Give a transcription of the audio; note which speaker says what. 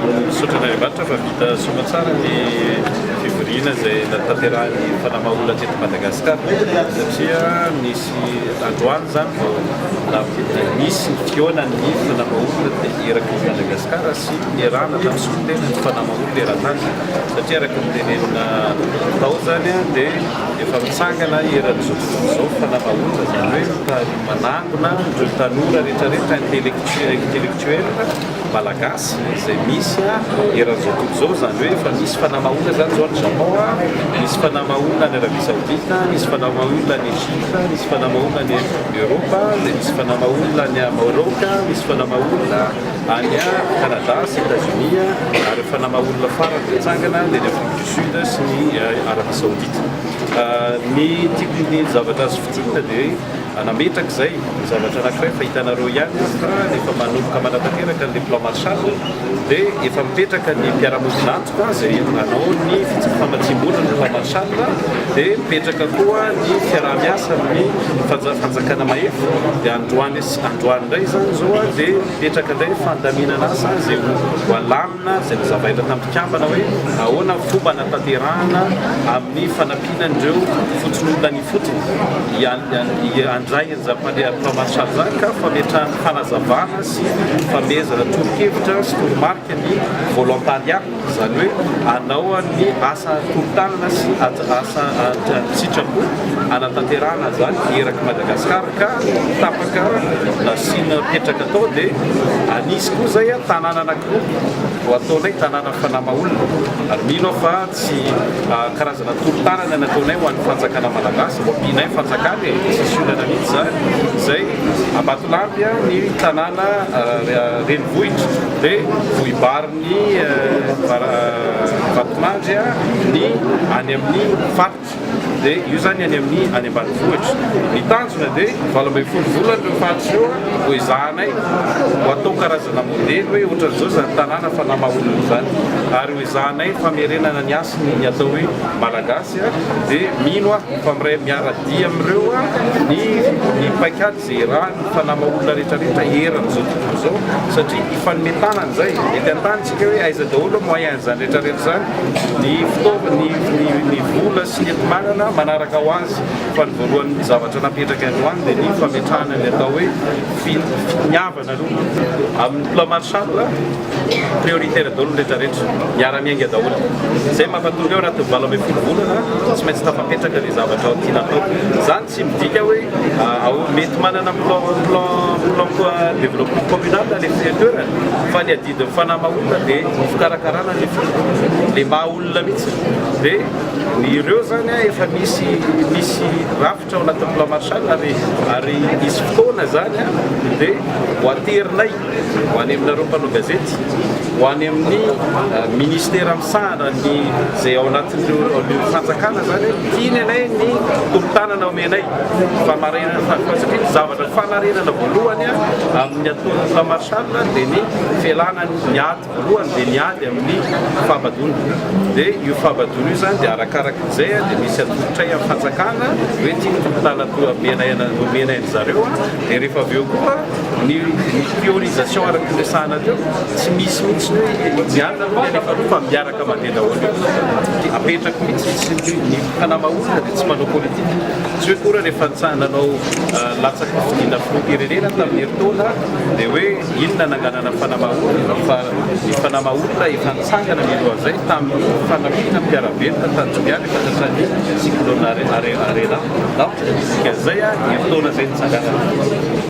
Speaker 1: Misaotra an'Andriamanitra fa vita soamatsara ny fivoriana izay natanterahan'ny Fanamaolona teto Madagasikara satria nisy androany izany vao nisy ny fihaonan'ny Fanamaolona eraky ny Madagasikara sy niarahana tamin'ny solontena ny Fanamaolona eran-tany satria araka ny tenenina tao izany dia efa mitsangana eran'izao tontolo izao Fanamaolona, izany hoe manangona ireo tanora rehetrarehetra intellectuel malagasy izay misy eran'izao tontolo izao, izany hoe efa misy fanamahoana izany izao any Japon, misy fanamahoana any Arabie Saoudite, misy fanamahoana any Egypte, misy fanamahoana any Europe, dia misy fanamahoana any Maroc, misy fanamahoana any Canada sy Etats-Unis, ary fanamahoana farany mitsangana dia ny Afrique du Sud sy ny Arabie Saoudite. Ny tiako ny zavatra azo fintinina dia Nametraka izay ny zavatra anankiray fa hitanareo ihany fa rehefa manomboka manatanteraka an'ilay plan Marshall dia efa mipetraka ny mpiara-miombon'antoka izay hanao ny famatsiam-bola ny plan Marshall dia mipetraka koa ny fiaraha-miasa amin'ny fanjakana mahefa dia androany androany indray izany izao dia mipetraka indray fandaminan'asa izay ho alamina izay nazavaina tamin'ny mpikambana hoe ahoana ny fomba hanatanterahana amin'ny fanampiana an'ireo fotonolona any ifotony handray an'izany plan Marshall izany ka fametrahana fanazavana sy fanomezana tolo-kevitra sy toromarika ny volontariat, izany hoe hanao ny asa tolo-tanana sy asa an-tsitrapo hanatanterahana izany erak'i Madagasikara ka tapaka nasiana petraka tao dia anisy koa izay tanàna anankiroa ho ataonay tanàna fanamaolona ary mino aho fa tsy karazana tolo-tanana nataonay ho an'ny fanjakana malagasy ho ampianay ny fanjakana e, tsisy olana mihitsy izany, izay Ambatolampy ny tanàna renivohitra dia Vohibarin'ny Vatomandry ny any amin'ny faritra. Dia io izany any amin'ny any ambanivohitra. Ny tanjona dia 18 volana ireo faritra ireo ho ezahanay ho atao karazana modely hoe ohatran'izao izany tanàna fa nama olona izany. Ary ho ezahanay famerenana ny hasiny ny atao hoe Malagasy dia mino aho fa miray miara-dia amin'ireo ny ny paikady izay irahan'ny fa nama olona rehetra rehetra eran'izao tontolo izao satria hifanome tanana izay. Mety hanontany isika hoe aiza daholo moyen an'izany rehetra rehetra izany. Ny fitaovana, ny ny ny vola sy ny enti-manana manaraka ho azy fa ny voalohan'ny zavatra napetraka androany dia ny fametrahana ny atao hoe finiavana aloha amin'ny plan Marshall, prioritaire daholo ny rehetra rehetra, miara-miainga daholo. Izay mampatonga eo anatin'ny 18 volana tsy maintsy tafapetraka ilay zavatra tiana atao. Izany tsy midika hoe mety manana plan plan plan développement communal ilay toerana fa ny Ny fanahy maha olona dia ny fikarakarana ny le maha olona mihitsy dia ny ireo zany a efa misy misy rafitra ao anatin'ny plan Marshall ary ary hisy fotoana zany a dia ho aterinay ho any aminareo mpanao gazety ho any amin'ny ministera misahana ny izay ao anatin'ireo fanjakana zany hoe tiany anay ny tolo-tanana omenay famarenana fa satria ny zavatra fanarenana voalohany a amin'ny ataon'ny plan Marshall dia ny fialana ny ady voalohany dia ny ady amin'ny fahabadoana dia io fahabadoana io izany dia arakarak'izay dia misy atolotray amin'ny fanjakana hoe ity ny tompon-tany omenay omenay an-dry zareo dia rehefa avy eo koa ny ny priorisation araka ny resahana teo tsy misy mihitsy ny hoe ny anona aloha ny alefa aloha fa miaraka mandeha daholo io dia apetrako mihitsy tsy ny mpanama olona dia tsy manao politika tsy hoe koa rehefa nanao latsa-pifidiana filoham-pirenena tamin'ny herintaona Dia hoe inona nanganana fanamaholona fa ny fanamaholona efa nitsangana mialohan'izay tamin'ny fanampiana mpiara-belona tany Toliara efa tratran'ny cyclone Arena. Donc dikan'izay herintaona izay nitsanganana.